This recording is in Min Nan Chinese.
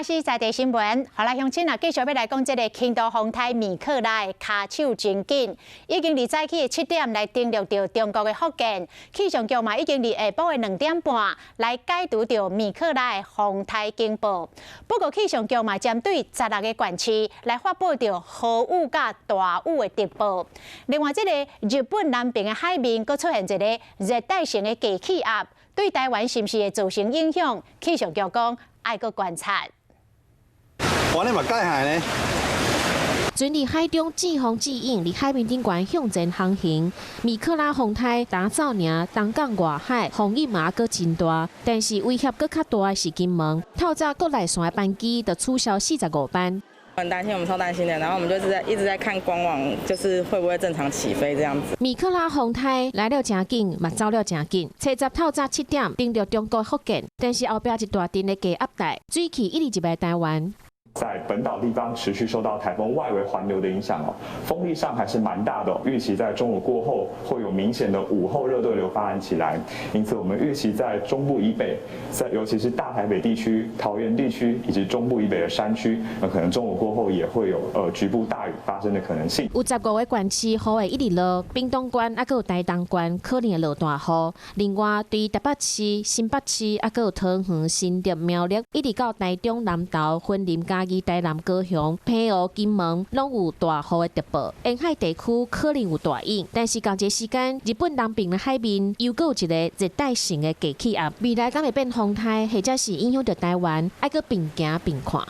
是在地新聞，予來鄉親啊，繼續欲來講這个輕度風颱米克拉的跤手真緊，已經佇早起的7點來登陸著中國的福建，氣象局嘛已經佇下晡的2點半來解除著米克拉的風颱警報。不過氣象局嘛針對16個縣市來發布著豪雨佮大雨的特報。另外，這个日本南邊的海面閣出現一个熱帶性的低氣壓，對台灣是毋是會造成影響？氣象局講愛閣觀察。哇，你嘛蓋海呢？船佇海中栉風栉雨，佇海面頂懸向前航行。米克拉風颱今走爾，東港外海風雨嘛閣真大，但是威脅閣較大的是金門。透早國內線的班機就取消45班。很擔心，我們超擔心的。然後我們就是在一直在看官網，就是會不會正常起飛這樣子。米克拉風颱來了誠緊，嘛走了誠緊。初十透早7點登陸中國福建，但是後壁一大陣的低壓帶，水汽一直入來台灣。在本島地方持續受到颱風外圍環流的影響哦，風力上還是蠻大的。預期在中午過後會有明顯的午後熱對流發展起來，因此我們預期在中部以北，在尤其是大台北地區、桃園地區以及中部以北的山區，那可能中午過後也會有局部大雨發生的可能性。有15個縣市雨會一直落，屏東縣猶閣有台東縣可能會落大雨。另外，對台北市、新北市猶閣有桃園、新竹、苗栗，一直到台中南投、雲林、嘉義、台南、高雄、澎湖、金門，攏有大雨的特報。沿海地區可能有大雨，但是仝一个時間，日本南邊的海面又閣有一个熱帶性的低氣壓，未來敢會變風颱，或者是影響著台灣，愛閣並行並看。